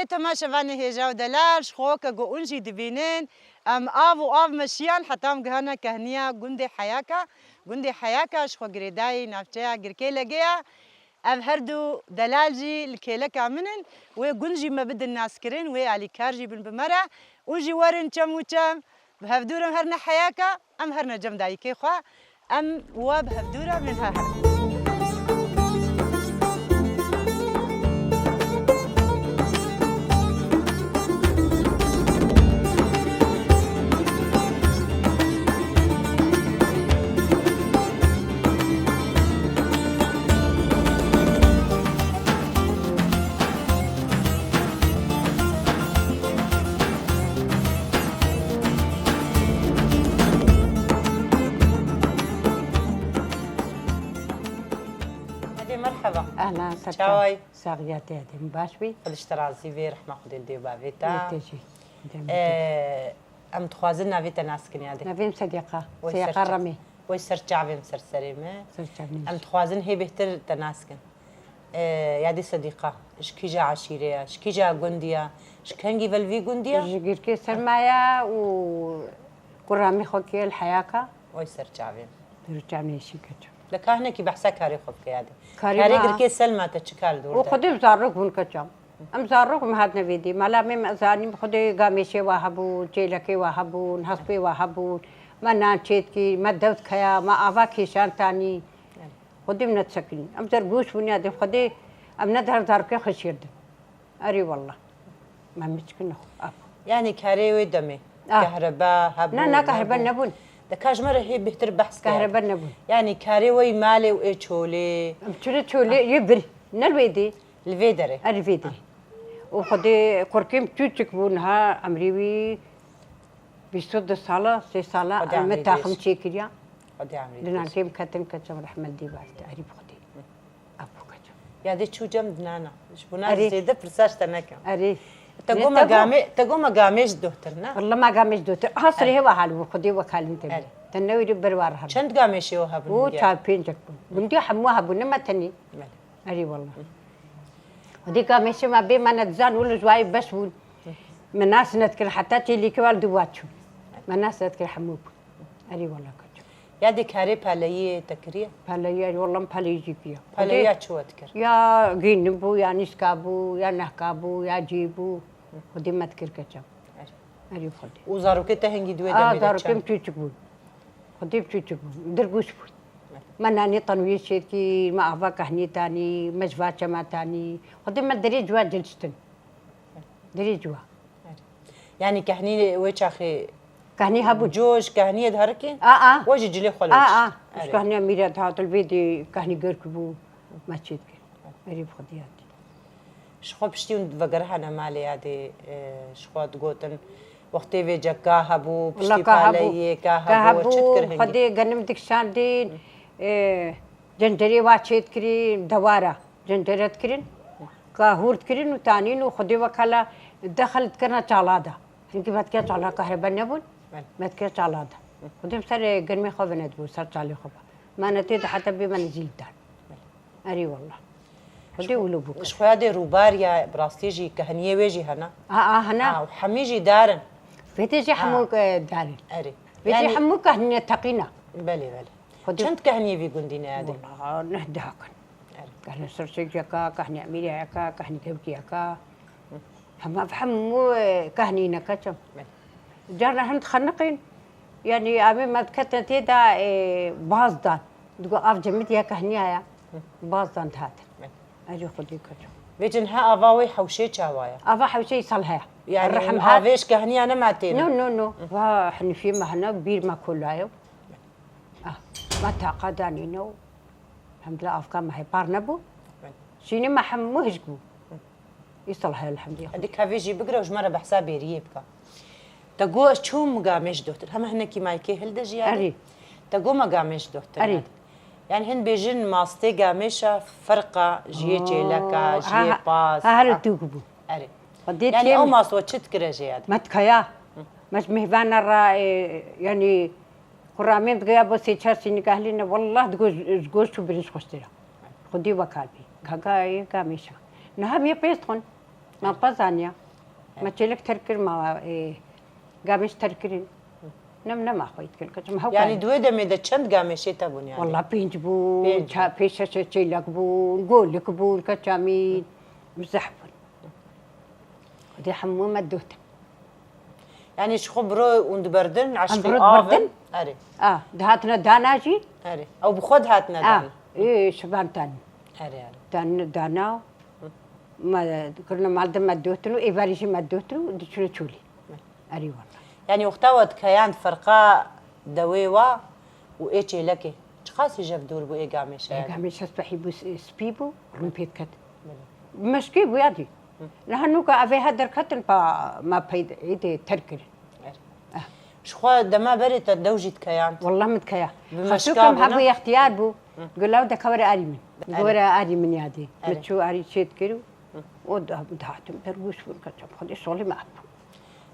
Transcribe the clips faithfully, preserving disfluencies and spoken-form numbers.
Temaşevanê hêja û delal, ji xwe ke ku hûn jî dibînin, em av û av meşiyan heta em gihana kehniya gundê Heyaka. Gundê Heyaka ji xwe girêdayî navçeya Girkêlegê ye. Ev her du delal jî li kêleka min in. Wê gund jî me bidin naskirin, wê alîkar jî bin bi me re. Hûn jî werin çem û çem, bi hevdû re em herine Heyaka, em herine cem dayikê xwe. Em we bi hevdû re bên ha herin. Hadi merhaba. Ehlen, Serkan. Çaway? Saxiya te, Edê, baş bî? Xwediş te razî bê, rehma Xwedê dê bavê te. Ê te jî. Dem Ee, em dixwazin navê te nas kin, Edê. Navê min Sedîqa. Wey Sedîqa ser çav-, Remî. Wey ser çavê min, ser serê min. Ser çavê min. Em dixwazin hê bêhtir te nas kin. Ee, Yadê Sedîqa, ji kîja eşîrê ye, ji kîja gundî ye, ji kengî ve li vî gundî ye? Ji Girkê Serma ye û kurra min xwe kê li Heyaka. Wey ser çavê min. Ser çavê min şî keçim. Li ka hinekî behsa karê xwe bike, Yadê. Karê Karê ma- Girkê Selma te çi kar li dor O de? Xwedê em zarok bûn keçam. Em zarok me hatine vê dê. Mala me, me zanî Xwedê gamêşê wa hebûn, çêlekê wa hebûn, hespê wa hebûn. Me nan çêtkî, me dew dikeya, me ava kêşan tanî. Xwedê em ne çekîn. Em zergûş bûn ya dê Xwedê, em ne der zarokê xwe şêrdin. Erê wallah. Me miçkin xwe. Af. Yani karê wê demê. Ah. Kahreba hebû, Ne, ne, kahreba nebûn. nebûn. De ka ji me re hê bêhtir behs kir. Kahreba nebûn. Yani karê wê malê û ê çolê. Em çolê, çolê yê bir. Ne li wê dê. Li vê derê. Er vê dê. Û Xwedê kurkêm çûçik bû niha emrî wî bîst û du sala, sê sala Xwedê em emrî taxim dêş. çêkiriya. Xwedê emrî dêş. Dinankêm ketin keçim rehmet dî bavê te, erî bi Xwedê. Ev bû keçim. Ya dê çû cem dinana. Ji bo Erê. zêde pirsa ji te nekim. Erê. Te Ne, goma te go- gamê, te goma gamê ji dohtir, ne? Wallah ma gamê ji dohtir. Ha, sirê Erê. hewa hal bû, Xwedê wekalin te Erê. bî. Te newîrî berwar hal. Çend gamêşê o hebûn O hingê? çar pêncek bûn. Gundî hemû hebûn, nema tenî. Belê. Erî wallah. Xwedê gamêşê me bê me nedizan, wilo ji wayê beş bûn. Me nas nedikir, heta çêlîkê wal dû wa çûn. Me nas nedikir hemû bûn. Erî wallah koçum. Ya dê karê peleyiyê te kiriye? Peleyiyê, erî wallah me peleyî jî kiriye. Peleyiya çi we dikir? Ya gînî bû, ya nîska bû, ya nehka bû, ya cî bû. Xwedê me dikir keçem. Erê. Erî Xwedê. Û zarokê te hingî di wê A, demê de zarokê çend? min çûçik bûn. Xwedê çûçik bûn. Dirgûş bûn. Me nanê tenwî şêrkî, me ava kehnî tanî, me ji va çema tanî. Xwedê me derê ji wa ciliştin. Derê ji wa. Erê. Yani kehnî wê çaxê Kehnî hebûn. Coş, kehniyê diherikî? A, a. We jî cilê xwe A, lewişt. a. Erê. Ji kehnî Emîre dihat, li vê dê kehnî gerk bû. Me çê dikir. Erê bi Xwedê hatî. Ji xwe piştî hûn vegerihane malê ya dê, e, ji xwe digotin, wextê vê ceka hebû, Wala piştî ka hebû, paleyê, ka ka hebû, hebû, çi dikir hingî? Xwedê genim dikişandîn, e, cencerê wa çê dikirî, dewara cencere dikirin, ka hûr dikirin û tanîn û Xwedê wekala dexil dikirine çala de. Hingî me dikir çala kahrebe nebûn, Belê. me dikir çala de. Xwedê ser, e, gerimê xwe venedibû, ser çalê xwe ve. Me ne tê de heta bê me nezîl dan. Erî wallah. Xwedê wilo bû. Ji xwe ya dê rûbar ya bi rastî jî kehniyê wê jî hene. A, a, hene. A, û hemî jî dar in. Vê dê jî Ha. hemû, e, dar in. Erê. Vê jî Yani hemû kehnine teqîna. Belê, belê. Xwedê Çend kehniyê vî gundî ne ya dê? Wala neh daha kin. Erê. Kehnî Sirçekiyeka, kehnî Emîriyeka, kehnî Kevkiyeka. Hema hemû, e, kehnî ne keçim. Belê. Carna hin dixeniqîn, yanî, em ê me diketin tê de, e, baz dan. Digo, av cemid ya kehniya ya. Baz dan dihatin. Erê Xwedê keçim. Vê cin he ava wê hewşê çawa ye? Ava hewşê îsal heye. Yani Rehim hat. avêş kehniya nema têne? No, no, no. Va Henîfî me hene, bîr me kolayo. Ah, me taqa danîno. Hemdila avka me hepar nebû. Şînê me hemû hişk bû. Îsal heye elhemdulillah. Edî kevê jî bigire û ji me re behsa bêriyê bike. Te got ez çûm gamêş dohtir. Heme hinekî maykê hilde jî ya. Erî. Te got me gamêş dohtir Erî. yani. Yani hin bêjin mastê gamêşa ferqa jiyê Oo, çêleka, ha, jiyê ha, pas. ha, her ha. tûk bû. Erê. Xwedê Yani têm- ew mas we çi dikire jê ya? Me dikaya. Me ji mêvana re, e, yani Quramê digeya bo sê çar sînî kahlîne, wallah digo ji, ji goşt û birîz xweştir e. Xwedî wekal bî. Gaga yê gamêşa. Niha bê pêz dixwin. Ma pa zaniya. Ma çêlek terk kir, ma, e, gamêş terk kirin. Nem, nema xwe dikir, keçim hew Yani di wê demê de çend gamêşê te bûn yani? Walla pênc bûn, Pênc ça-, pêş şeş çêlek bûn, golik bûn, keça min. Bizeh bûn. Xwedê hemû me dotin. Yani ji xwe biro hûn diberdin, eşqî Em biro avin? Diberdin. Erê. A, dihatine dana jî. Erê. Ew bi xwe dihatine A, dana? Ê, şivan tan. Erê, erê. Tan, dana. Me kirine mal de me dotin û êvarî jî me dotin û diçûne çolî. Erê wala. Yani wexta we dikeyand ferqa dewê wa û ê çêlekê. Çiqas î jev dûr bû ê gamêşe? Ê gamêşe spehî bû, s-, spî bû, rin pê diket. Belê. Meşkê bû ya dî. Niha nûka evê he derketin pa ma pey ê dê terk kirin. Erê. Eh. Ji xwe dema berê te dew jî dikeyand? Wallah min dikeya. Bi meşka bû ne? Xesûkem hebû extiyar bû. Gulaw deke were arî min. Erê. Were arî min ya dî. Min çû arî çê dikir û o da-, dihatim dergûş bûn, keçem Xwedê solê me hebû.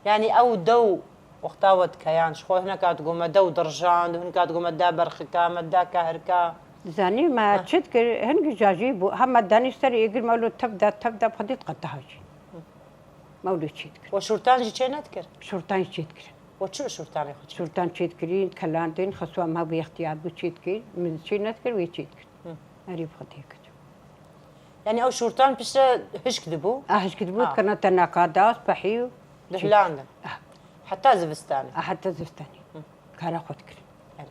Yani ew dew wexta we dikeyan, ji xwe hineka digo me dew dirjand, hineka digo me da berxika, me da kehrika. Zanî me çi dikir, hingî cajî bû, ha me danî ser êgir me wilo tev da, tev da, Xwedê diqetiha jî. Me wilo çê dikir. We şûrtan jî çê nedikir? Şûrtan jî çê dikir. We çi şûrtanê xwe çê dikir? Şûrtan çê dikirîn, kelandin, xesûa me hebû extiyar bû çê dikir, min çê nedikir, wê çê dikir. Erê bi Xwedê kir. Yani ew şûrtan piştre hişk dibû? A, hişk dibû, dikirine teneka da, spehî û dihilandin. Heta zivistanê? A, heta zivistanê. Kara xwe dikir. Erê.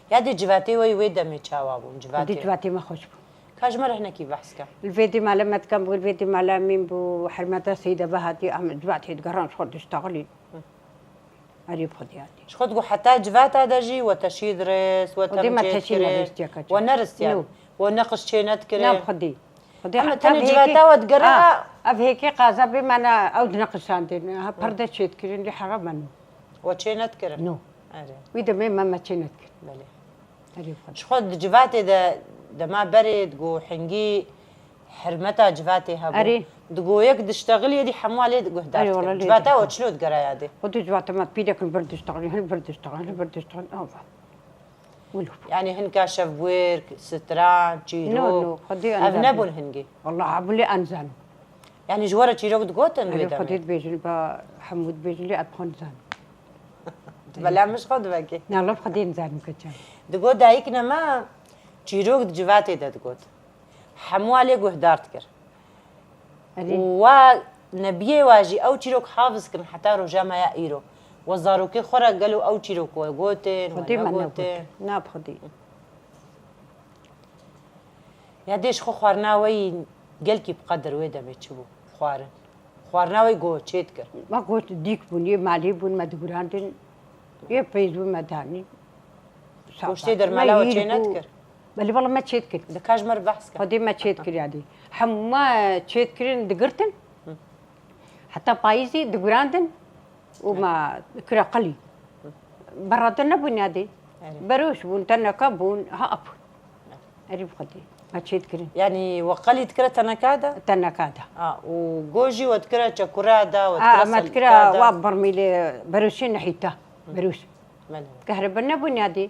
Ya dê civatê we yê wê demê çawa bûn? Civatê? Dê civatê me xweş bû. Ka ji me re hinekî behs ke. Li vê dê mala me dikan bû, li vê dê mala min bû, hermeta Seyda ve hatî, em civatê digeran ji xwe diştexilî. Erê bi Xwedê hatî. Ji xwe digo heta civata de jî we teşî dirist, we tem çê dikirin. We neristiya. No. We neqş çê nedikirin. Na bi Xwedê. Xwedê heta tenê civata we digere. Ev hêkê qaza bê me ne ew dineqişandin. Ha perde çê dikirin, lê hera me no. We çê nedikirin? No. Erê. Wî demê me, me çê nedikirin. Belê. Erê bi Xwedê. Ji xwe di civatê de dema berê digo hingî Hermeta civatê hebû. Erê. Digo yek diştexilî êdî hemû lê guhdar dikirin. Erê, wala lê dixin. Civata we çilo digere yadê? Xwedê civata me pîrek in bir diştexilî, hin bir diştexilî, hin bir diştexilî. Ava. Wilo bû. Yani hinka şevbûêrk, stran, çîrok. No, no, Xwedê ev nebûn hingî? Wala hebû lê ez nizanim. Yani ji we re çîrok digotin wê demê? Erê, Xwedê dibêjin, ba hemû dibêjin lê ez bi xwe nizanim. Bela min ji xwe divekê. Na, wala bi Xwedê nizanim keçe. Digo dayikine me çîrok di civatê de digot. Hemû lê guhdar dikir. Erê. Û wa nebiyê wa jî ew çîrok hafiz kirin heta roja me ya îro. We zarokê xwe re gelo ew çîrok we gotin, we negotin? Xwedê me negotin. Na bi Xwedê. Ya dê ji xwe xwarina we yî gelkî bi qedir wê demê çi bû? Xwarin. Xwarina we go çê dikir? Me got dîk bûn, yê malê bûn, me digurandin, yê peyz bûn me danîn. Goştê dermala we çê nedikir? Belê, wela me çê dikir. Di ka ji me re behs ke. Xwedê me çê dikir yadî. Hemû me çê dikirin, digirtin. Heta payîzî digurandin û me dikira qelî. Berate nebûn yadî. Erê. Beroş bûn, teneka bûn, ha ap. Erê bi Xwedê. Me çê dikirin. Yanî we qelî dikire teneka de? Teneka de. A, û go jî we dikire çekura de, we dikire selkika de? A, me dikire wa birmîlê beroşê nehîta. Beroş. Belê. Kahrebe nebûn yadî.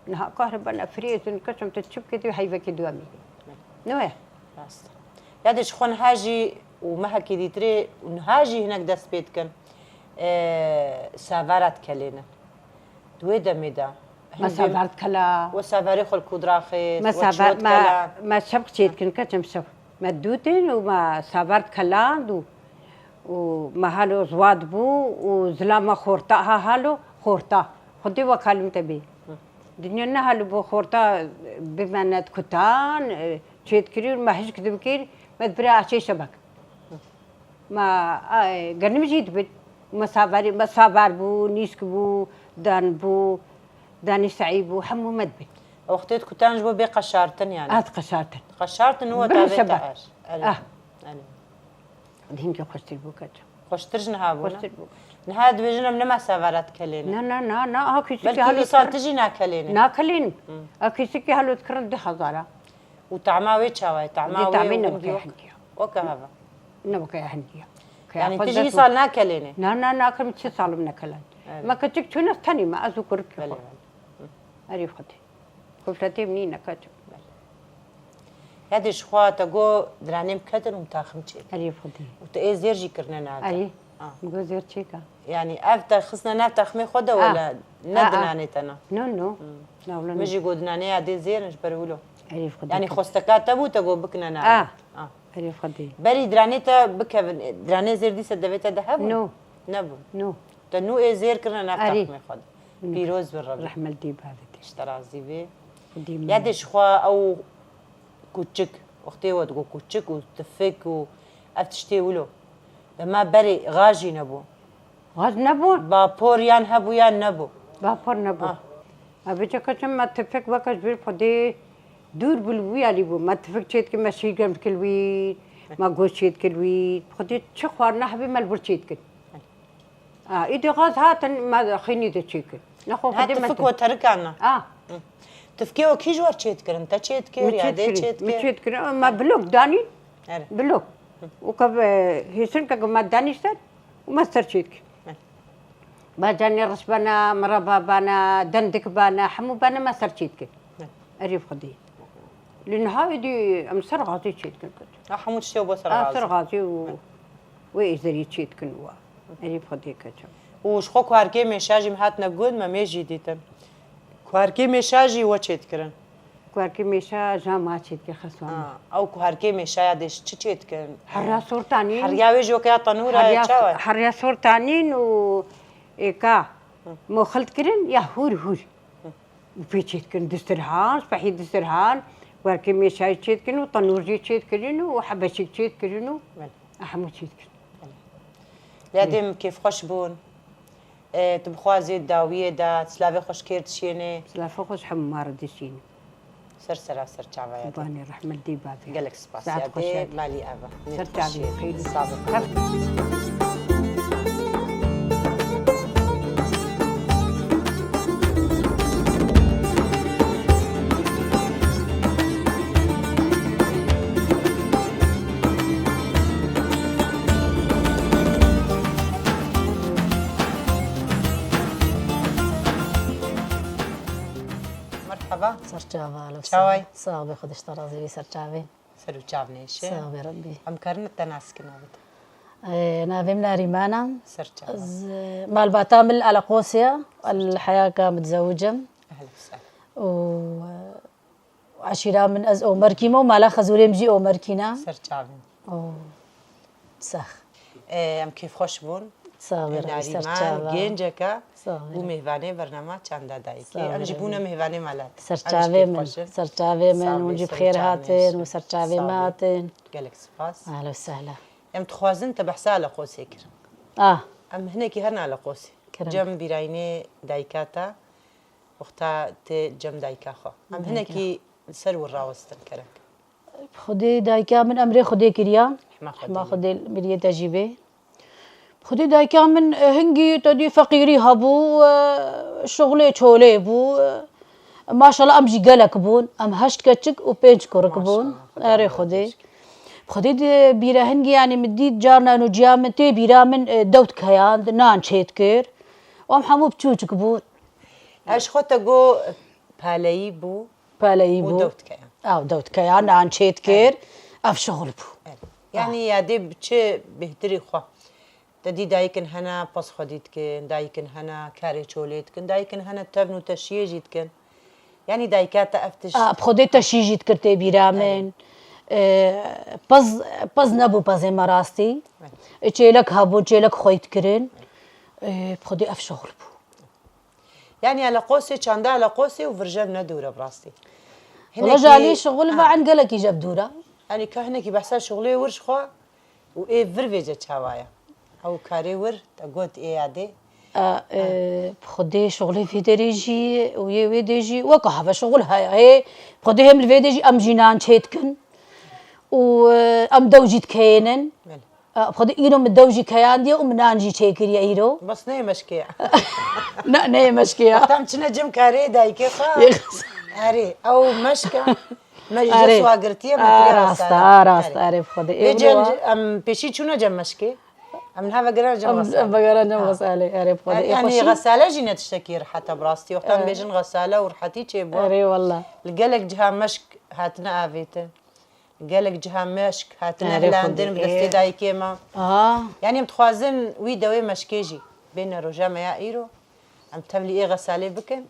Niha kahrebe ne, frêzin, keçim te çi bike dê heyvekê dua mînî. Ne waya? Rast e. Yadê ji xwe niha jî û mehekî dîtirê û niha jî hinek dest pê dikin, e, savara dikelênin. Di wê demê de. Me savar dikela. We savarê xwe li ku diraxist? Me savar, me, me şev çê dikin, keçim şev. Me dûtin û me savar dikeland û, û me halo ziwat bû û zila me xorta, ha halo xorta. Xwedê wekalim te bê. Dinya ne halo bû xorta bimene kutan, e, çê dikirî û me hişk dibikir, me dibire aşê şebek. Ma, ay, genim jî dibin. Ma savarî, ma savar bû, nîsk bû, dan bû, danî seî bû, hemû me dibin. Wextê di kutan ji bo bê qeşartin yani. Ah, qeşartin. Qeşartin û weta bê te er. Erê. Ah. Erê. Hingî xweştir bû keça. Xweştir ji niha bû ne? Xweştir bû. Niha dibêjin em nema savara dikelêne. Na, na, na, na, ha küçük. Belkî îsal tu jî nakelêne. Nakelênim. Ha küçük halo dikirin du hezara. Û tama wê çawa ye? Tama wê tamê ne weke hindiya. Weke hava. Ne weke hindiya. Yani tu jî îsal nakelênê? Na, na, nakim, çi salim nekelan. Evet. Me küçük çûne tenî me, ez û kurikê xwe. Erê Xwedê. Kufletê min nîne keçim. Kedê ji xwe te got diranê min ketin û taxim çêk. Erê Xwedê. Û tu ê zêr jî kirine nav te. Erê. Ah. Min got zêr çêka. Yanî ev te xistine nav texmê xwe de Ah. wele ne Ah, ah. dinanê te na? No, no. Hmm. Na wele Min ne. jî got dinanê ya dê zêr in ji ber wilo. Erê Xwedê. Yanî xwesteka te bû te got bikine nav. Ah. Ah. Erê Xwedê. Berî diranê te bikevin, diranê zêr dîse devê te de hebûn? No. Nebûn. No. Te nû ê zêr kirine nav Erê. texmê xwe de. No. Pîroz bi Rebî. Rehmet dî bavê te. Ji te razî bê. Xwedê min Ya razî. dê ji xwe ew kuçik, wextê we digot kuçik û tifik û ev tiştê wilo. Dema berê gaz jî nebû. Gaz nebû? Bapor yan hebû yan nebû. Bapor nebû. Ah. Ev çeka çi me tifik weke ji vir Xwedê dûr bû li wî alî bû. Me tifik çêdikir, me şîrgem dikir wî, me goşt çêdikir wî. Xwedê çi xwarina hebî me li vir çêdikir. Ah, îdî gaz hatin, me xênî de çêkir. Nexwe Ha, Xwedê me tifik te- we terikan ne? Ah. Hı. Tifkê we kî ji we çêdikirin? Te çêdikir, Min ya dê çêdikirin, çêdikir? min çêdikirin. Me blok danîn, Erê. blok. Û ke, e, hêsirkeke me danî ser û me ser çêdikir. Erê. Bacanê risbana, mirababana, dendik bana, hemû bana me ser çêdikir. Erê. Erê bi Xwedê. Li niha êdî em ser gazê çêdikin. Ha, hemû tiştê bo ser Ha, gazê. ser gazê û wê êzerî çêdikin wa. Erê bi Xwedê keçim. Û ji xwe kuarkê mêşa jî min hatine gund, me mêj jî dîtin. Kuarkê mêşa jî we çêdikirin. Kuarkê mêşa ja ma çêdike xeswa min. Ha, ew kuarkê mêşa ya dê çi çêdikin? Heriya sortanîn. Heriya wê jî weke ya tenûra Heriya, çawa? heriya sortanîn û êka Hı. moxil kirin ya hûr hûr. Hı. Û pê çêdikirin distirhan, spehî distirhan, kuarkê mêşayê çêdikirin û tenûr jî çêdikirin û hebeşîk çêdikirin û Belê. hemû çêdikirin. Ya dê min kêfxweş bûn. E, tu bixwazî dawiyê de, silavê xweş kêr dişînê. Silavê xweş hemû ma re dişînê. Ser sera ser çavaya te. Banê rehmet dê bavê. Gelek spas Saet ya xweş dê, ya dê. malî ev e. Ser çavê xeyrî. Sağ ol. Hep. Merhaba. Serçava, alo, Çaway? Sağ be, Xwedê ji te razî bî, serçavê. Ser û çav nêşe. Sağ be Rebbî. Em karin te nas kin navê te? Ee, navê min Nerîman e. Serçava. Ez, e, malbata min li Eleqosê ye. El heyaka mitzewic im. Ehlen we sehlen. Û, e, Eşîra min ez Omerkî me û mala xezûrê min jî Omerkî ne. Ser çavên. Oh. Sax. E, em kêfxweş bûn. Sax be, Rabî, ser Nariman, çava. Genceke Sax be. Bû mêvanê bernama Çanda Dayikê. Sax be, Em jî bûne Rabî. Mêvanê mala te. Ser Em jî çavê min, kêfxweş in. Ser çavê min, Sax hûn be, jî bi ser xêr çavê hatin min. Û ser çavê Sax me be. Hatin. Gelek spas. Ehlen we sehlen. Em dixwazin te behsa Eleqosê kir. Ah. Em hinekî herin Eleqosê. Kerem. Cem bîrayînê dayika te. Wexta tê cem dayika xwe. Em Dayika. hinekî li ser wir rawestin kerem. Xwedê dayika min emrê Xwedê kiriya. Hema Xwedê. Hema Xwedê miriyê te jî bê. Xwedê dayika min, e, hingî te dî feqîrî hebû, e, şixulê çolê bû, e, maşallah em jî gelek bûn. Em heşt keçik û pênc kurik bûn. Maşallah, Xwedê Erê rahmet Xwedê. eylesin. Xwedê di bîre hingî, yanî min dît carna nûciya min tê bîra min, e, dewt keyand, nan çêt kir. Û em hemû biçûçik bûn. Ez ji xwe te got paleyî bû Paleyî û bû. dewtkeyan. Ew dewtkeyan nan çêt kir. Ev şixul bû. Evet. Yanî ya dê bi çi bêhtirî xwe. Te dî dayikin hene pez xwedî dikin, dayikin hene karê çolê dikin, dayikin hene tevn û teşiyê jî dikin. Yanî dayika te ev tişt Ah, bi Xwedê teşî jî dikir tê bîra min. Ee, pez, pez nebû pezê me rastî. Evet. Çêlek hebûn, çêlek xweyt kirin. Ee, bi Xwedê ev şixul bû. Yanî Eleqosê, çanda Eleqosê û vir jev ne dûr e bi rastî. Wala Hinekî, ji alî şixul ha. ve en gelekî jev dûr e. Yanî ka hinekî behsa şixulê wir ji xwe û ê vir vêce çawa ye? Ew karê wir, te got ê ya dê. E, e, bi Xwedê şixulê vê derê jî û yê wê dê jî weke have şixul heye. Hê, bi Xwedê hem li vê dê jî em jî nan çê dikin. Û, e, em dew jî dikeyênin. Belê. E, bi Xwedê îro min dew jî keyandiye û min nan jî çêkiriye îro. Bes neyê meşkê ya. Ne, neyê meşkê ya. Tam çine cem karê dayikê xwe. Yê xwe. Erê, ew meşk e. Me ji Erê. Jeswa girtiye, me A, kiriye rast e, resale. a, rast e, Erê. erê, bi Xwedê. Ê Ê wilo cem, wa. em pêşî çûne cem meşkê. Em niha vegeran cem Em resale. vegeran cem Ha. resale, erê, bi Xwedê. Ê Yanî xweşî. resale jî ne tiştekî rehet e bi rastî. Wexta em Erê. bêjin resale û rehetî çêbû. Erê, wela. Li gelek ciha meşk hatine avêtin. Gelek ciha meşk hatine Erê hilandin Xwedê, bi destê ê. dayikê me. Aha. Yanî em dixwazin wî dewê meşkê jî bêne roja me ya îro. Em tevlî ê xesalê bikin.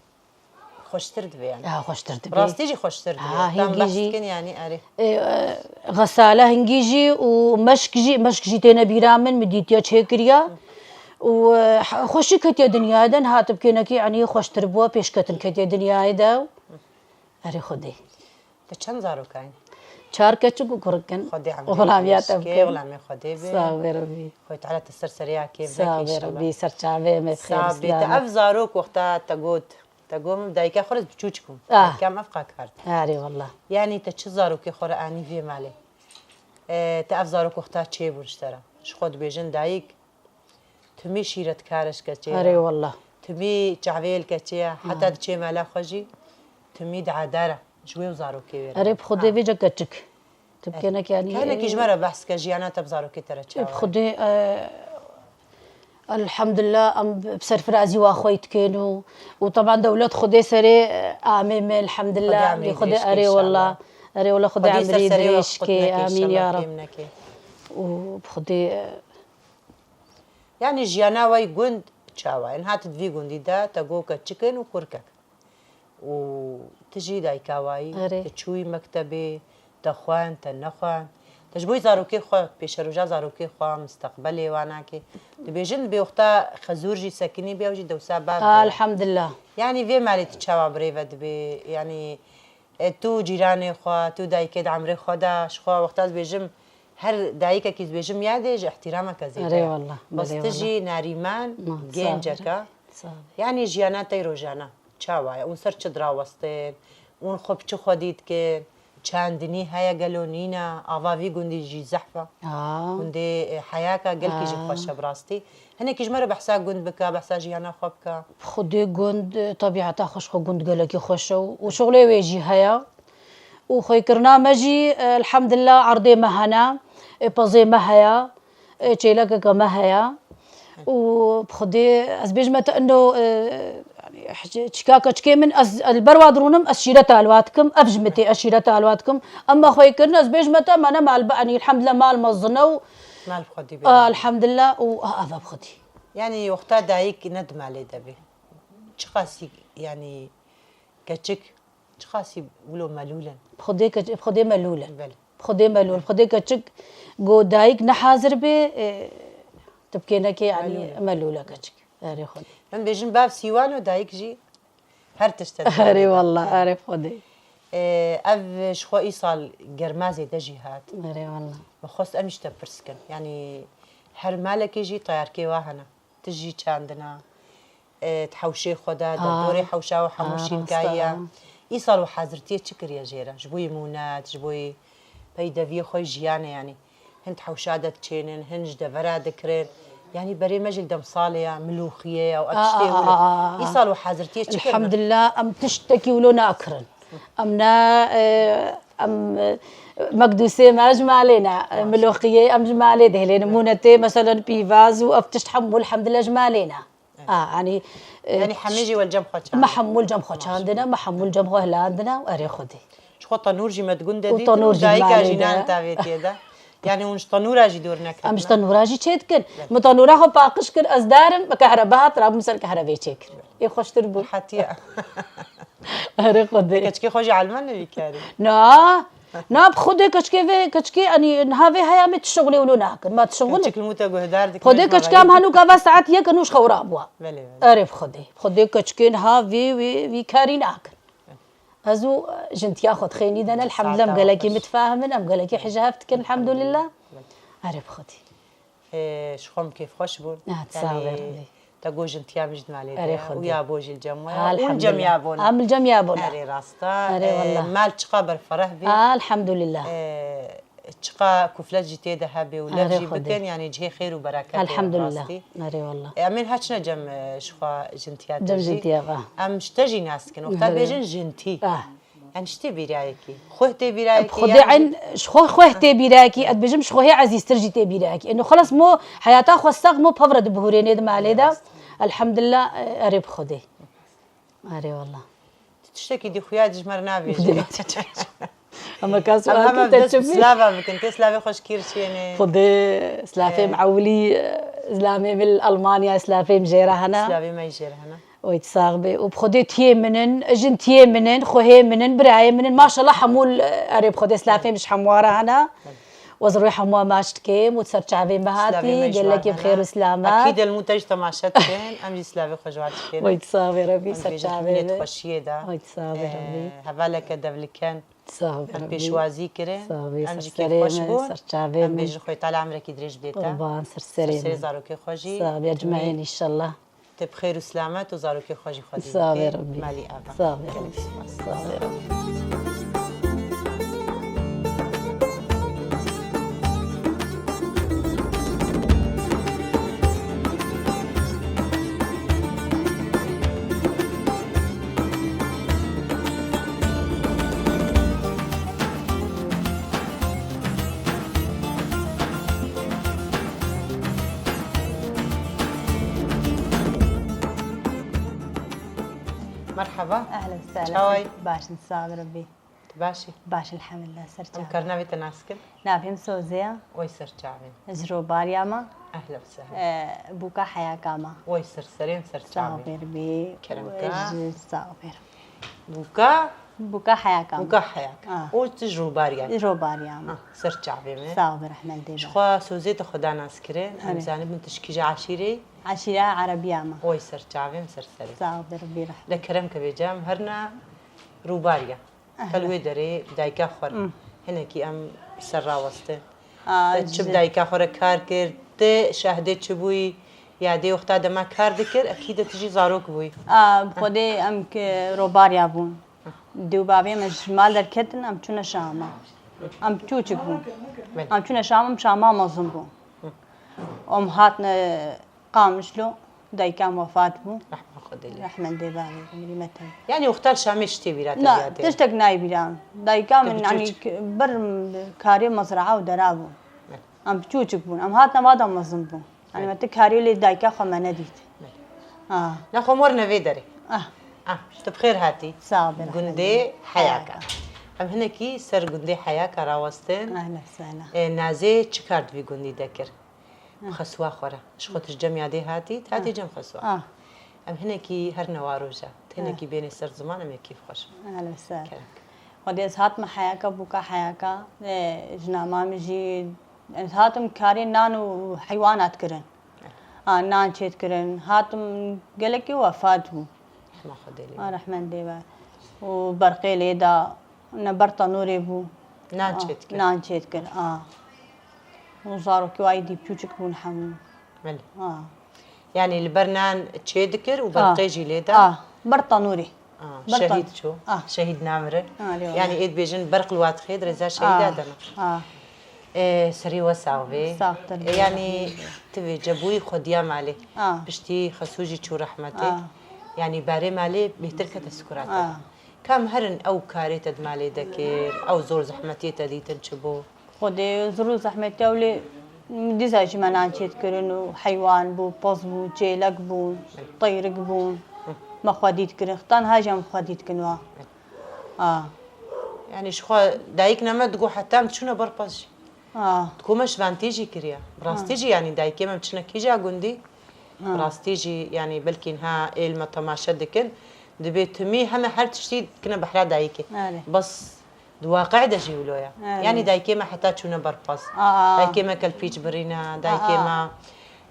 Xweştir dibe yanî. Ha, xweştir dibe. Rastî jî xweştir dibe. Ha, Tam hingî behs jî, dikin yanî erê. e, e, xesale hingî jî û meşk jî, meşk jî têne bîra min, min dîtiya çêkiriya. Û, e, he-, xweşik ketiye dinyayê de, niha tu bi kênekî, yanî xweştir bû, pêşketin ketiye dinyayê de. Erê Xwedê. Te çend zarok hene? Çar keçik û kurik in. Xwedê emrê Xulamî ya te bike, bike. Xulamê Xwedê be. Sax be Rebî. Xwedê Teala te ser serê ya kê bike Sax be inşallah. Rebî, serçavê me bi xêr Sax be. Te silamet. Ev zarok wexta te got, te got min dayika xwe re ez biçûçik bûm. Ah. Dayika min ev qakart. Erê wallah. Yanî te çi zarokê xwe re anî vê malê? E, te ev zarok wexta çêbûn ji te re? Ji xwe dibêjin dayik, Timî şîretkar e ji keçê Erê re. Wallah. Timî çavê li keçê ye. Heta diçê mala xwe jî timî diadar e. Ji wê û zarokê wê re. Erê bi Xwedê Ha. vêca keçik. Tu bi kênek yanî, Kenekî ji me re behs ke jiyana te bi zarokê te re çawa ye? Bi Xwedê, e, elhamdulillah em bi serfirazî wa xwe dikin û, û teban dewlet Xwedê serê, e, amê me elhamdulillah. Xwedê emrî Xwedê dirêj ke erê inşallah. Wallah. Erê wallah Xwedê Xwedê ser emrî serê dirêj wextî ke. Amîn ya Rab. Û bi Xwedê, e, Yanî jiyana we yî gund çawa ye? Niha tu di vî gundî de te got keçik in û kurkek. Û tu jî dayika we yî, Erê. tu çûyî mektebê, te xwend, te nexwend. Te ji bo zarokê xwe, pêşeroja zarokê xwe, misteqbelê wan akê. Dibêjin, dibê wexta xezûr jî sekinî bê, ew jî dewsa bav de ye. Elhamdulillah. Yanî vê malê tu çawa birêve dibê? Yanî E, tu cîranê xwe, tu dayikê di emrê xwe de, ji xwe wexta dibêjim, her dayikekî dibêjim yadê ji îhtîrameke zêde Erê ye. Wallah, Bes belê tu wallah. jî Nerîman, Ma, genceke. Sax be. Yanî jiyana te rojane, çawa ye? Hûn ser çi dirawestin? Hûn xwe bi çi xwedî dikin? Çandinî heye gelo nîne? Ava vî gundî jî zehf e. Aa. Gundê, e, heyaka gelkî jî Aa. xweş e bi rastî. Hinekî ji me re behsa gund bike, behsa jiyana xwe bike. Xwedê gund, e, tebîeta xwe ji xwe gund gelekî xweş e û, û şixulê wê jî heye. Û xwêkirina me jî, e, elhamdulillah erdê me hene, e, pezê me heye, e, çêlekeke me heye. Û bi Xwedê ez bêjime te ino, e, yanî, çika keçikê min ez, ez li ber wa dirûnim, ez şîreta li wa dikim, ev ji min tê, ez şîreta li wa dikim. Ema xwêkirin ez bêjime te me ne mal, yanî, elhamdulillah mal mezin e û Mal bi Xwedî bê. A, elhamdulillah û a, ava bi Xwedî. Yanî wexta dayik ne di malê de bê. Çiqasî, yanî keçik, çiqasî wilo melûl in? Xwedê keç-, Xwedê melûl in. Belê. Xwedê melûl, Xwedê keçik go dayik ne hazir bê, e, tu bi kênekê, yanî Melûl e. melûl e keçik. Erê Xwedê. Em bêjin bav sîwan û dayik jî her tişt e. Erê wallah, erê Xwedê. E, ev ji xwe îsal germa zêde jî hat. Erê wallah. Min xwest em jî te pirs kin. Yanî her malekê jî teyarkê wa hene. Ti jî çandina, e, di hewşê xwe de, Ha. derdorê hewşa û hemû Ha, şînkayî ye. rast e. Îsal we hazirtiyê çi kiriye jê re? Ji bo yî mûnet, ji bo yî peydeviyê xwe yî jiyanê yanî. Hin di hewşa de diçênin, hin ji devera dikirin. Yanî berê me jî li demsalê ya, milûxiyê ya û ev A, tiştê a, wilo. a, a, a. Îsal we hazirtiyê çi kirin? Elhamdulillah, em tiştekî wilo nakirin. Em ne, e, em, e, mekdûsê me ji malê ne, e, Maşallah. milûxiyê em ji malê dihêlênin. Mûnetê, meselen, pîvaz û ev tişt hemû elhamdulillah ji malê ne. Evet. A, yanî, e, Yanî hemî jî wel cem xwe çandin. Me hemû li cem xwe çandine, me hemû li cem xwe hilandine û erê Xwedê. Ji xwe tenûr jî me di gund de Û dîtin tenûr û jî dayika malê jî de. nan tavêtiyê de. Yanî hûn ji tenûra jî dûr neketine. Em ji tenûra jî çêdikin. Evet. Me tenûra xwe paqij kir, ez darim, me kehreba hat, rabûm ser kehrevê çêkir. Ê xweştir bû. Hetiye. Erê Xwedê. Keçikê xwe jî elmane vî karî. Na, na, bi Xwedê keçikê vê, keçikê, anî, niha vê heya me tu şixulê wilo nakin. Ma tu şixul Keçik li mû te guhdar dikin, Xwedê keçika em henûka va saet yek nûş xewra bûa. Belê, belê. Erê bi Xwedê. Xwedê keçikê niha vê, vê, vî karî nakin. Ez û, e, jintiya xwe dixênî dene, elhamdulillah, em Saeta gelekî xweş. mitfahim in, em gelekî hije hev dikin, elhamdulillah. Belê. Erê bi Xwedê. Ê, ji xwe em kêfxweş bûn. Ah, sağ ol, Yanî, Rabbi. te got jintiya min ji malê Erê de ye. Xwedê. Û yabo jî li cem we ye. Û li cem Elhamdulillah. yabo ne. Em li cem yabo ne. Erê rast e. Erê Ê, wallah. mal çiqa berfereh bî. Elhamdulillah. Ê, çiqa kuflet jî tê de hebe û lev Erê jî Xwedê. bikin, yanî cihê xêr û bereketê ye Elhamdulillah. rastî. Erê wallah. Ê, em ên heçine cem, e, ji xwe jintiya te Cem jî. jintiya va. Em ji te jî nas dikin. Wexta Erê. bêjin jintî. Ah. Yanî ji tê bîrayekî. Xweh tê bîrayekî, Xwedê yan jî eyn, ji xwe xweh tê bîrayekî, ez dibêjim ji xwe hê ezîztir jî tê bîrayekî. Eno xelas mo heyata xwe sax mo pevre dibihurênê di malê de. Rast. Elhamdulillah, erê bi Xwedê. Erê wallah. Tu tiştekî dî xuya ji me re navêjî. Dilê te çek. Hema kas Em hema te çi bî? Slava bikin. Te slavê xweş kîr çênê. Xwedê slavê Ee. Mewlî, slavê min Almanya, slavê min jêra hena. Slavê me jêra hena. Oy, sax be. Û bi Xwedê tiyê min in, jin tiyê min in, xwehê min in, birayê min in. Maşallah hemû l-, erê bi Xwedê slavê min ji hemû re hena. Wez rûyê hemû maç dikim û ser çavê me hatî. Gelekî bi xêr û selamet. Akîd el mû te jî temaşe dikin. Em jî slavê xwe ji wan dikin. Oy, sax be Rebî, ser çavê min. Xweşiyê de. Oy, sax be Rebî. Hevaleke devliken. Sax be Rebî. Em pêşwazî kirin. Sax be, em jî kêfxweş bûn. Ser çavê min. Em bêjin Xwedê Teala emrekî dirêj bidê te. Qurban, ser serê min. Ser serê zarokê xwe jî. Sax be, ya cimeyên înşallah. Te bi xêr û selamet û zarokê xwe jî xwedî bike. Sax be Rebî. Malî ava. Sax be Rebî. Sax be Rebî. Merhaba. Ehlen sehlen. Çaway? Baş in, sax be Rebî. Tu baş î? Baş, elhamdülillah, ser çavê. Em kar navê te nas kin? Navê min Soze ye. Oy ser çavê. Ez ji Robariya me. Ehlen sehlen. Ee, Bûka Heyaka me. Oy ser serê min, ser çavê. Sax be Rebî. Kerem ke. Ji sax be Rebî. Bûka? Bûka Heyaka me. Bûka Heyaka. Ah. Û tu ji Robariya. Ji Robariya me. Ah, ser çavê min. Sax be, rehmet dê be. Ji xwe Sozê te xwe da nas kirin. Em zanibin tu ji kîja eşîrê? Eşîra Erebiya me. Oy ser çavê min, ser serê. Sax be Rebî, rehmet. De kerem ke bêje em herna Robariya. Te li wê derê bi dayika xwe re hinekî em ser rawestin. Te çi bi dayika xwe re kar kir? Te şahdê çi bûyî? Ya dê wexta dema kar dikir, ekî de tu jî zarok bûyî. A, bi Xwedê em ki Robariya bûn. Dê û bavê me ji mal derketin, em çûne Şama. Em çûçik bûn. Belê. Em çûne Şama, em Şama mezin bûn. Em hatine Qamişlo, dayika me wefat bû. Rehma Xwedê lê. Rehmendê bavê, mirî me tey. Yanî wexta li Şamê tiştê bîra te Na, diya te? Tiştek nayê bîra. Dayika min, yanî, k-, bir m-, karê mezraa û dera bû. Evet. Em piçûçik bûn. Em hatine va da mezin bûn. Yanî Evet. me ti karê lê dayika xwe me nedît. Evet. Ah. Na xwe morine vê derê. Ah. Ah, tu bi xêr hatî. Sağ ol, Gundê rehmendê. Heyaka. Heyaka. Em hinekî ser gundê Heyaka rawestin. Ehlen sehlen. E, Nazê çi kar di vî gundî de kir? Bi xeswa xwe re. Ji xwe tu ji cem yadê hatî, tu hatî cem xeswa. Ah. Em hinekî her newa roja. Tu hinekî bênê ser ziman, em ê kêf xweş bin. Ehlen sehlen. Kerem. Xwedê ez hatime Heyaka, Bûka Heyaka. Lê jina mamê jî, ez hatim karê nan û heywanat kirin. Ha, nan çêt kirin. Hatim gelekî wefat bû. Rehma Xwedê lê. Ha, rehmendê be. Û berqê lê da, ne ber tenûrê bû. Nan Ah, çêt kir. Nan çêt kir, ah. Û zarokê wayî dî piçûçik bûn hemû. Belê. Ah. Yanî li ber nan çê dikir û Ah. berqê jî lê da? Ah, ber tenûrê. Ah, Ber şehîd tenûrê. çû. Ah. Şehîd namire. Ah, lê Yanî wele. ê dibêjin berq li wat xêr, rêza şehîda Ah. dana. Ah. Ê, serî we sax bê. Saxtir Ê, bê, yanî rehmet bê. tu vê cebûyî xwediya malê. Ah. Piştî Xesû jî çû rehmetê. Ah. Yanî barê malê bêhtir kete sukura te. Ah. Kam herin ew karê te di malê de kir, ew zor zehmetiyê te dîtin çi bû? Xwedê zor û zehmetî ew lê dîsa jî me nan çêt kirin û heywan bû, pez bû, çêlek bû, teyrik bû. Me xwedî dikirin. Xtan ha jî em xwedî dikin wa. A. Yanî ji xwe dayik ne me digot heta em diçûne ber pez jî. A. Digot me şiventî jî kiriye. Bi rastî jî yanî dayikê me em diçine kîja gundî. Bi rastî jî yanî belkî niha ê li me temaşe dikin. Dibê timî heme her tiştî dikine behra dayikê. Erê. Bes Di waqî de jî wilo ye. Evet. Yanî dayikê me heta çûne ber pez. Aa. Dayikê me kelpîç birîne, dayikê Aa. me,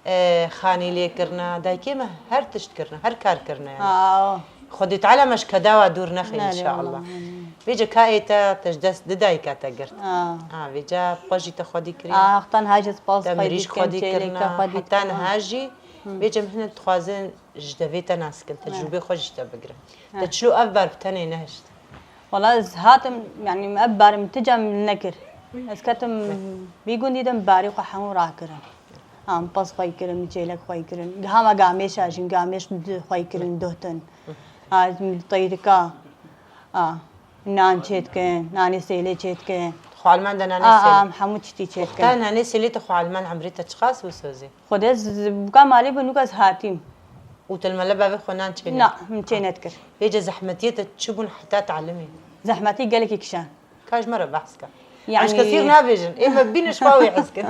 e, xanî lê kirine, dayikê me her tişt kirine, her kar kirine yanî. Aa. Xwedê Teala me ji kedawa dûr nexe Nerê înşallah. Vêce ka ê te, te ji dest di dayika te girt. Aa. Ha, vêca xwe jî te xwedî kiriye. Aa, Xtan ha jî spas Te xwedî mirîş dikim, xwedî çêlê kirine, te xwedî heta kirine. niha jî Hı. vêce em hine dixwazin ji devê te nas kin, tecrûbê xwe jî ji te bigirin. Te çilo ev bar bi tenê nehişt? Wala ez hatim, yanî ev barê min ti cem nekir. Ez ketim vî gundî de min barê xwe hemû rakirin. Ha, min pez xwey kirin, min çêlek xwey kirin. Giha me gamêş ajîn, gamêş xwey kirin, dotin. Ha, min teyrika. Ha, nan çêt kin, nanê sêlê çêt kin. Xwe Alman de nanê Ha, sêlê. ha, hemû tiştî çêt Wexta kin. nanê sêlê te xwe Alman emrê te çiqas bû Sozê? Xwedê ez, ez bûka malê bû, nûka ez hatîm. Û te li mele bavê xwe nan çê Na, nekir? min çê nedikir. Vêce zehmetiyê te çi bûn heta te elimî? Zehmetî gelekî kişan. Ka ji me re behs ke. Yanî Eşke sîr nabêjin. Ê me bîne ji xwe wê hez kin.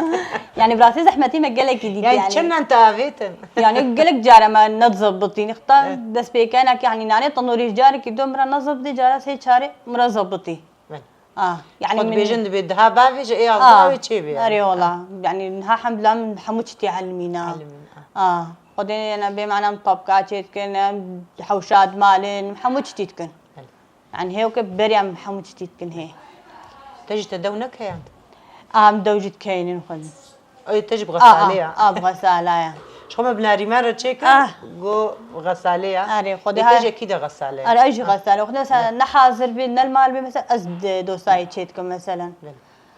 Yanî bi rastî zehmetî me gelekî dît Yani yanî. Çinan te avêtin. Yanî gelek care me nedizebitî. Nixta Evet. destpêkeneke yanî nanê tenûrî carekî do min re nezebitî, cara sê çarê min re zebitî. Evet. Ah, yanî Xwe min dibêjin dibê diha bavêje ê Ah, azda wê çê bê yani. Erê wala. Yanî niha hemdulillah min hemû çitî elimîna. Elimîn, ah. Ah, Xwedê yena bê mana min topka çê dikin, em hewşa dimalin, hemû çitî dikin. Evet. Yani hêwke berê em hemû çitî dikin hê. Te jî te dew nekeyand? Em dew jî dikeynin xwe. Ey, te jî bi Ah, xesalê ah, ya. ah, bi xesala ya. Ji xwe me bi Nerîmen re çêkir, Ah. got xesalê ya. Erê, Xwedê Ê, ha- te jî ekî de xesalê ya. Erê, ew jî Ah. xesalê. Xwedê mesela Ne. ne hazir bî, ne li mal bî, mesela ez de dostayê çêdikim mesela. Belê.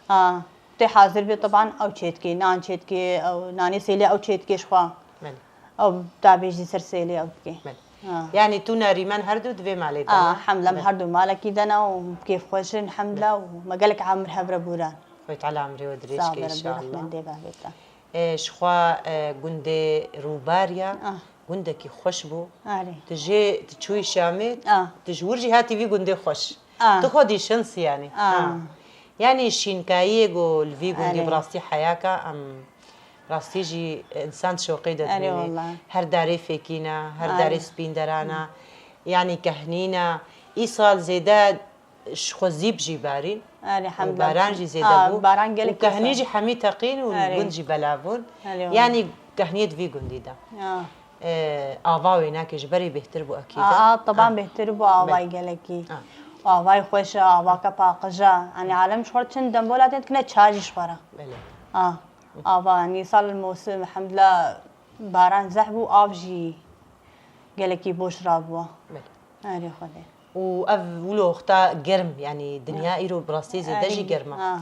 Ah, tê hazir bî, teban ew çêdikî, nan çêdikî, ew nanê sêlê ew çêdikî ji xwe. Belê. Ew dabêjî ser sêlê ew dikê. Belê. Ha. Yanî tu Nerîmen her du di vê malê de Ah, ne? Hemdulillah Belê. her du malekî de ne û kêfxweş in hemdulillah û me gelek emir hev re bûran. Xwedê Teala emrê we dirêj Sağ ke be, Rabbi inşallah. rehmet de bavê te. E, ji xwe, e, gundê Rûbariya, Ah. gundekî xweş bû. Arê. Tu jê, tu çûyî Şamê, Ah. tu ji wir jî hatî vî gundê xweş. Ah. Tu xwe dî şins yanî. Ah. Ah. Yanî şînkayiyê ku li vî gundî Arê. bi rastî heyaka em rastî jî însan şoqê de Erê dimîne. wallah. Her darê fêkîna, her Arê. darê spînderana. Yanî kehnîna. Îsal zêde ji xwe zîp jî barîn. Erê, Û hemdulillah. baran jî zêde Aa, bû. baran gelek Û kehnî îsal. jî hemî teqîn û Erê. gund jî bela bûn. Erê, Yanî kehniyê di vî gundî de. Ya. Ee, ava wê nake ji berê bêhtir bû ekîd e. Aa, aa, teban Ha. bêhtir bû avay Belê. gelekî. Ha. Avay xweş e, avake paqij e. Yanî alem ji xwe çin dembola tên dikine ça jî ji xwe re. Belê. Aa, ava, yanî sal mosim, hemdulillah, baran zeh bû, av jî gelekî boş rabû. Belê. Erê Xwedê. Û ev wilo wexta germ, yanî dinya Ya. îro bi rastî zêde jî Erê, germ e. ha.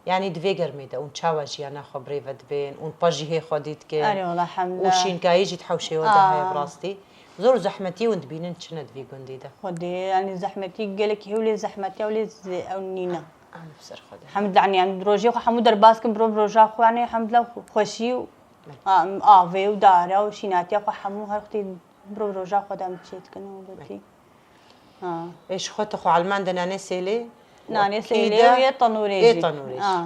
Yanî di vê germê de hûn çawa jiyana xwe bi rê ve dibên, hûn pajîhê xwe dî dikin Erê wala, hemdulillah. û şînkayî jî di hewşê we de heye bi Ah. rastî. Zor û zehmetî hûn dibînin çi ne di vî gundî de? Xwedê, yanî zehmetî gelekî hewlê zehmetiya wê zê-, ew nîne. Em bi ser xwe de. Hemdulillah, yanî em rojê xwe hemû derbas kin, mirov roja xwe, yanî hemdulillah xweşî û, Belê. a, avê û dare û şînatiya xwe hemû her wextî mirov roja xwe de em çê dikin û gotî. Ha. Ê, ji xwe tu xwe elman de nanê sêlê? Nanê Ekî sêlê de û yê tenûrê ê jî. tenûrê jî. Ha.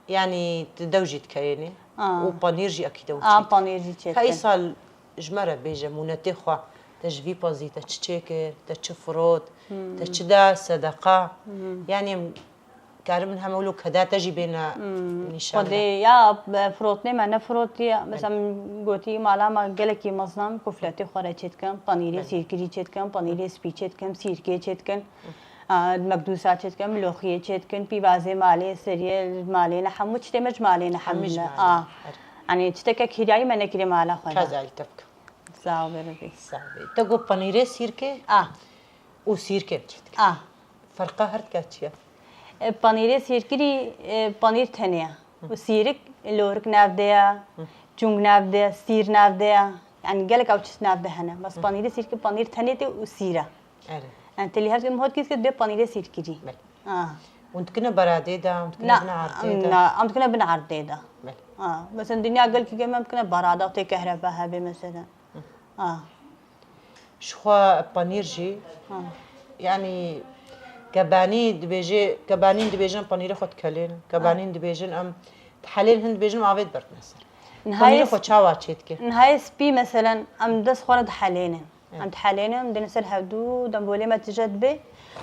Yanî tu dew jî dikeyênê Ha. û panîr jî ekî dew Ha, çêt. panîr jî çêt. Ka îsal ji me re bêje mûnetê xwe, te ji vî pezî te çi çêkir, te çi firot, Hmm. te çi da sedeqa. Hmm. Yanî em karin heme wilo keda te jî bêne Hmm. nîşan Xwedê de. ya, e, firotnê me ne firotiye. Mesela min gotî mala me gelekî mezin e, kufletê xwe re çêdikim, panîrê Belê. sîrkirî çêdikim, panîrê spî çêdikim, sîrkê çêdikim, a, mekdûsa çêdikim, miloxiyê çêdikim, pîvazê malê, seriyê malê ne, hemû tiştê me ji malê ne, Hemû ji hemdulillah. malê A. ne, her. Yanî tiştekek hîrayî me nekirî mala xwe de. Kazayî te bikim. Sağ ol, Rabî. Sağ ol. Te got panîrê sîrkê A. û sîrkê çêdikim. A. Ferqa her dika çi ye? E, panîrê sîrkirî, e, panîr tenê ye. Û sîrik, lorik nav de ye, Hı. cung nav de, sîr nav de ye. Yanî gelek ew çiş nav de hene. Bes Hı. panîrê sîrkirî, panîr tenê tê û sîr e. Erê. Yanî te lê hev dikin hot kî dibê panîrê sîrkirî. Belê. Ah. Hûn dikine beradê de, hûn dikine Na, bin erdê de? na, em dikine bin erdê de. Belê. Ah. Mesela dinya gelkî gem em dikine berada, tê kehreba hebe mesela. Hı. Ah. Ji xwe panîr jî, Ha. yanî kebanî dibêje, kebanîn dibêjin em panîrê xwe dikelên, kebanîn dibêjin em dihelên, hin dibêjin em avê diberdine ser. Nihayê Panîrê xwe sp-, çawa çêdike? nihayê spî meselen em dest xwe re dihelênin. Evet. Em dihelênin, em dêne ser hevdû, dembolê me tije dibe.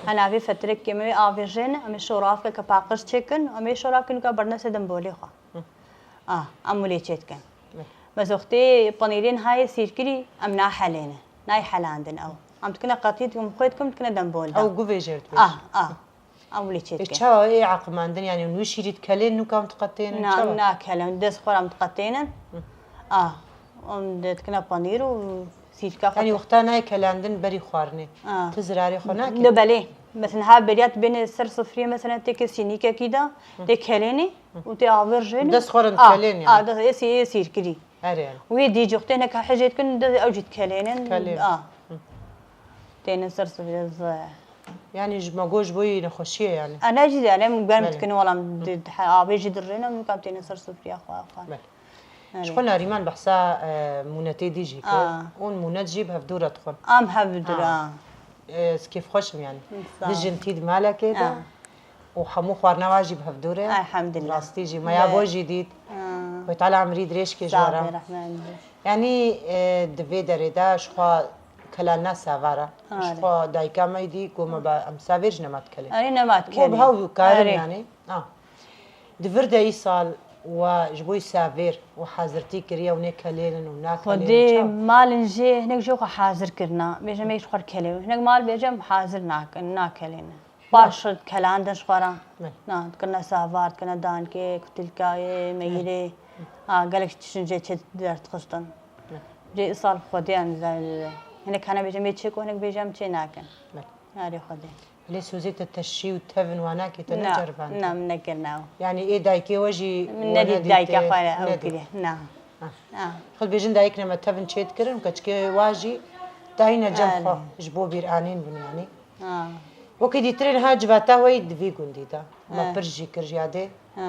Em avê fetirekê me wê avê jêne, em ê şoravkeke paqij çêkin, em ê şoravkê nûka berdine ser dembolê xwe. Hı. Ah, em wê lê çêdikin. Evet. Bes wextê panîrê niha yê sîrkirî, em nahelêne. Nayê helandin ew. Em dikine qetî, dikim xwê dikim, dikine dembol de. Ew guvê jêr dibêjin. Ah, ah. Em wê lê Ê, çêdikin. çawa ê eqimandin, yanî hûn wî şîrî dikelên nûka em diqetênin, Na, çawa? em nakelin. Dest xwe re em diqetênin. Hı. Ah, em dikine panîr û sîrka xwe Yanî te- wexta nayê kelandin berî xwarinê. Ah. Tu zirarê xwe nakî? No, belê. Mesela ha beriya tu bêne ser sifriyê, mesela têke sînîkekî de, Hı. tê kelênê û tê avir jênê. Dest xwe re Ah, dikelên ah, yanî. dest, ê sî-, ê sîrkirî. Erê, erê. Wê dî coxtê neke hecê dikin, de ew jî dikelênin. Kelên. Ah. Hı. Têne ser sifriyê ze. Yanî ji me got ji bo yî nexweşiyê yanî. Ene jî de, em germ Belê. dikin, wala em Hı. di, di, avê jî dirêne, em kam têne ser sifriya xwe, xwe. Belê. Erê. Ji xwe Nerîman behsa, e, mûnetê dî jî kir. Ah. Hûn mûnet jî bi hevdû re dixwin. Em hevdû re. Ah. E, ez kêfxweş im yanî. Sağ ol. Dijin tî di malekê de. Ah. û hemû xwarina wan jî bi hevdû re. Elhamdulillah. Rastî jî, me ya bo jî dît. Ha. Xwê Teala emrî dirêj kê ji we re. Sağ be, rehmet. Yanî, e, di vê derê de ji xwe kelalina Savêr e. Ji xwe dayika me dî ku me be em Savêr ji nema dikelê. Erê, nema dikelê. Bo bi hew karin yanî. Ha. Di vir de îsal we ji bo Savêr û hazirtî kiriye û nê kelênin û nakelênin. Xwedê malin jê hinek jê xwe hazir kirina. Bêje me ji xwe kelê. Hinek mal bêje em hazir nakin, nakelêne. Baş kelandin ji xwe re. Ne. Na, dikirine savar, dikirine dankê, kutilkayê, meyirê. Ha, gelek tiştin jê çê derdixistin. Ne. Jê îsal xwedê em zay-, hinek hene bêje me çê ku hinek bêje em çê nakin. Ne. Arê xwedê. Lê sozê te teşî û tevin wa nakê te neceriband? Na, min nekirine ew. Yanî ê dayikê we jî min nedît dayika xwe re ew kiriye. Na. Ah. Ah. Xwe dibêjin dayikine me tevin çê dikirin û keçikê wa jî dayîne cem xwe ji bo bîranîn bin yanî. Ah. Wekî dîtirê niha civata we yî di vî gundî de. Me pir jî kir ji yadê. Ah.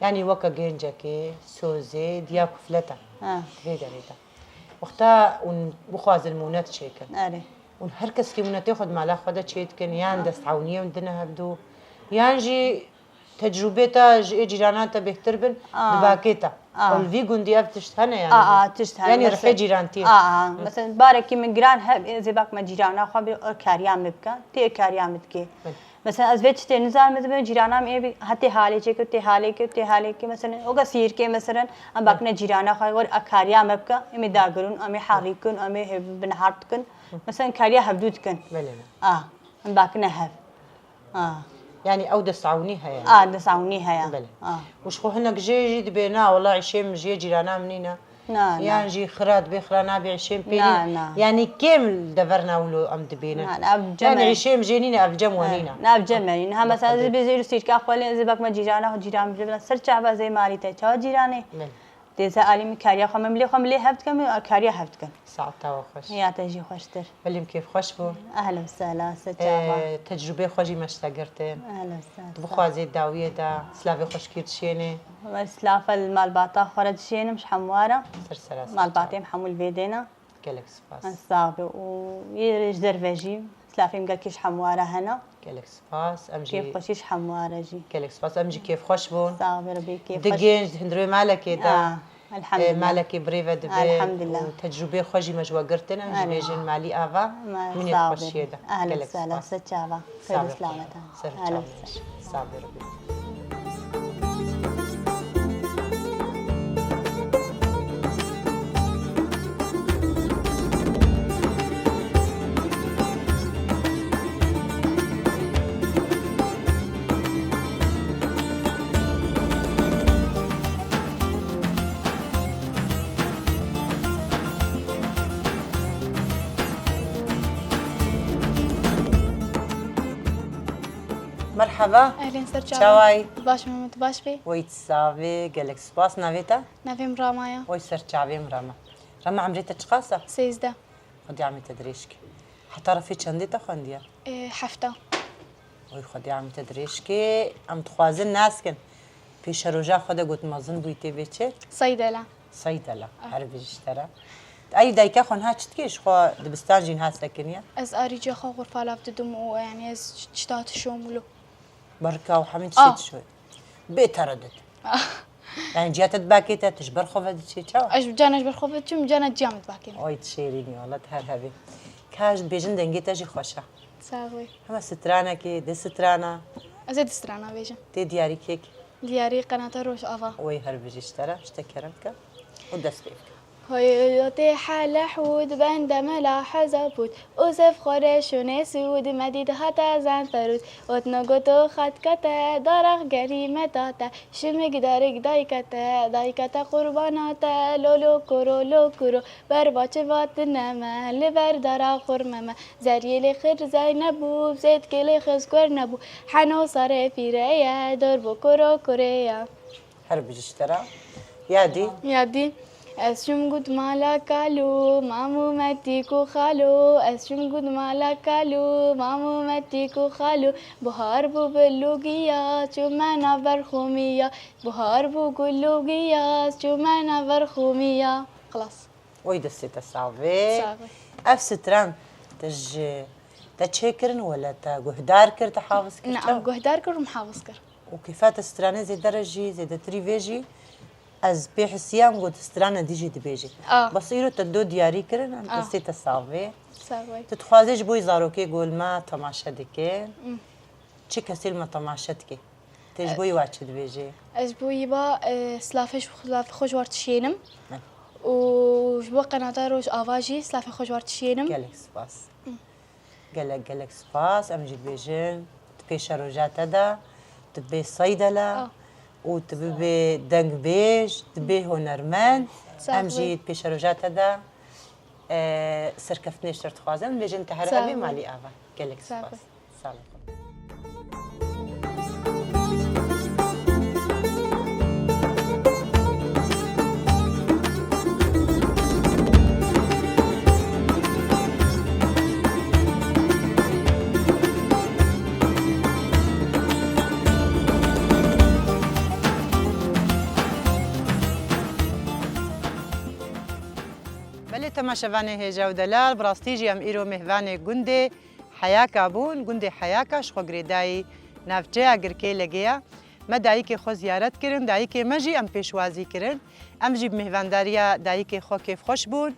Yanî weke gencekê, sozê, diya kuflete. Ah. Di vê derê de. Wexta hûn bixwazin mûnet çêkin. Erê. Hûn her keskî mûnetê xwe di mala xwe de çê dikin, yan destewniyê hûn dine hevdû, yan jî tecrûbê te ji ê cîranan te bêhtir bin, di bakê te. Aa. Ew li vî gundî ev tişt hene yanî? Aa, aa, tişt hene. Yanî rihê cîrantiyê. Aa, aa. Mesela barekî min giran heb, ê zêbak me cîrana xwe bê, kariya min bike. Tê kariya min dikê. Belê. Mesela ez vê tiştê nizanim, ez dibêm cîrana min ê bî, ha tê halê çêkir, tê halê kir, tê halê kir. Mesela oga sîrkê mesela, em bakine cîrana xwe, wer a kariya me bike, em ê dagirûn, em ê herîkin, em ê binehart dikin. Mesela kariya hevdû dikin. Belê, belê. A, em bakine hev. A. Yanî ew destewnî heye. A, destewnî heye. Belê. A. Û ji xwe hinek jê jî dibê, na, wela îşê min ji yê cîrana min nîne. Na, na. Yan jî xira dibê, xira nabê, îşê min pê nîne. Na, na. Yanî kêm li deverna wilo em dibînin. Na, na, ev cem e. Yanî îşê min jê nîne, ev cem we nîne. Na, ev cem e. Ha, mesela ez bê zêr û sîrka xwe lê, ez ê bak me cîrana xwe, cîran bile, ser çava zê malî te, çawa cîranê? Belê. Dê ze alî min kariya xwe, min bilê xwe, min lê hev dikim, min kariya hev dikim. Saeta we xweş. Ya te jî xweştir. Belê min kêfxweş bû. Ehlen sehla, se çava. Ee, tecrûbê xwe jî me ji te girtin. Ehlen sehla. Tu bixwazê dawiyê de, silavê xweşkî dişênê. Ve silafa li malbata xwe re dişênim, ji hemû re. Ser sera, ser çava. Malbatê min hemû li vê dêne. Gelek spas. Ez sax be û yê ji derve jî silavê min gelkî ji hemû re hene. Gelek spas. Em jî kêfxweşî ji hemû re jî. Gelek spas. Em jî kêfxweş bûn. Sax be, Rebî kêfxweş. Di gênc, di hundirê malekê de, ah, elhamdulillah, e, malekê birê ve dibe. Elhamdulillah. Û tecrûbê xwe jî me ji we girtin. Em jî bêjin malî ava. Hûn ê xweşiyê de. Ehlen sehla, se çava. Xêr û selamet. Ser çava. Ehlen sehla. Sax be, Rebî. Merheba. Ehlên ser çavan. Çawayî? Baş me, tu baş bî? Wey, tu sax bî. Gelek spas. Navê te? Navê min Rama ye. Wey, ser çavê min Rama. Rama, emrê te çiqas e? Sêzdeh. Xwedî emrê te dirêj ke. Heta refê çendê te xwendiye? Ê, hefta. Oy, Xwedî emrê te dirêj ke. Em dixwazin nas kin. Pêşeroja xwe de got mezin bûyî tê vê çi? Seydele. Seydele. Ah. Her bijî ji te re. Ey, dayika xwe niha çi dikê? Ji xwe dibistan jî niha sekiniye? Ez arîciya xwe xurfa lav didim û, yanî, ez çita tişom wilo. Berka û hemî tiştê tişoyê. Bê teredit. Ah. Yani ciya te dibakê te, tu ji ber xwe ve diçê, çawa? Ez cana ji ber xwe ve diçim, cana ciya min dibakê min. Oy, tu şêrîn î, wela tu her hebî. Ka ji bêjin dengê te jî xweş e. Sax bî. Hema stranekê, di strana. Ez ê di strana bêjim. Tê diyarî kêk? Diyarî qenata Rojava. Oy, her bijî ji te re, ji te kerem dike. Û dest pê bike. Hoyotê heleh û di bende mela hezab û Û zevxware şûnê Siûd Medî dihate Zenferûd, û dino goto xatka te, daraq gerî me date, şimik darik dayka te, dayka te qurbana te, lolo koro lo kuro, berba çiva tine me, li ber dara xurme me, zeriyê lê xir zey nebû, zêtkê lê xizkuer nebû, heno sarê fîreye, dor bo koro kureye. Her bijî ji te re. Ya dî? Ya dî. Ez çûm got mala kalo, mamû me tîk û xalo. Ez çûm got mala kalo, mamû me tîk û xalo. Buhar bû bi lûgiya, çûme navber xumiya. Buhar bû ku lûgiya, çûme navber xumiya. Xilas. Oy destê te sax be. Sax be. Ev stran te ji Te çêkirin wele te guhdar kir, te hafiz kir? Ne, çawa? Em guhdar kir û min hafiz kir. Û kêfa te stranê zêde re jî, zêdetirî vê jî, ez pê hisiyam got strana dî jî dibêjî. Ah. Bes îro te do diyarî kirin, em Ah. destê te sax bê. Sax bê. Tu dixwazê ji bo zarokê ku li me temaşe dikin, çi kesê li me temaşe dike? Tê ji bo wî wa çi dibêjê? Ez ji bo wî ba, e, silafê ji, silafê xwe ji we re dişênim. Heh. Û ji bo qenata Rojava jî silafê xwe ji we re dişênim. Gelek spas. Gelek gelek spas. Em jî dibêjin, di pêşeroja te de tu bê seydele Ah. û tu bibê dengbêj, tu bê hunermend. Sağ Em jî olun. di pêşeroja te de, e, serkeftinê ji te re dixwazin. Em bêjin te here Sağ hevê olun. malî ava. Gelek Sağ spas. olun. Sağ olun. Belê temaşevanê hêja û delal, bi rastî jî em îro mêhvanê gundê Heyaka bûn. Gundê Heyaka ji xwe girêdayî navçeya Girkê Legê ye. Me dayikê xwe ziyaret kirin, dayikê me jî em pêşwazî kirin. Em jî bi mêhvandariya dayikê xwe kêfxweş bûn.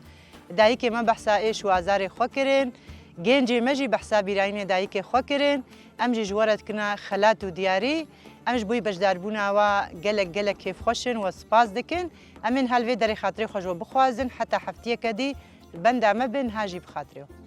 Dayikê me behsa êş û azarê xwe kirin. Gencê me jî behsa bîrayînê dayikê xwe kirin. Em jî ji we re dikine xelat û diyarî. Em ji bo beşdarbûna we gelek gelek kêfxweş in, we spas dikin. Em ên hal vê derê xatirê xwe ji we bixwazin, heta heftiyeke dî li benda me bin, ha jî bi xatirê we.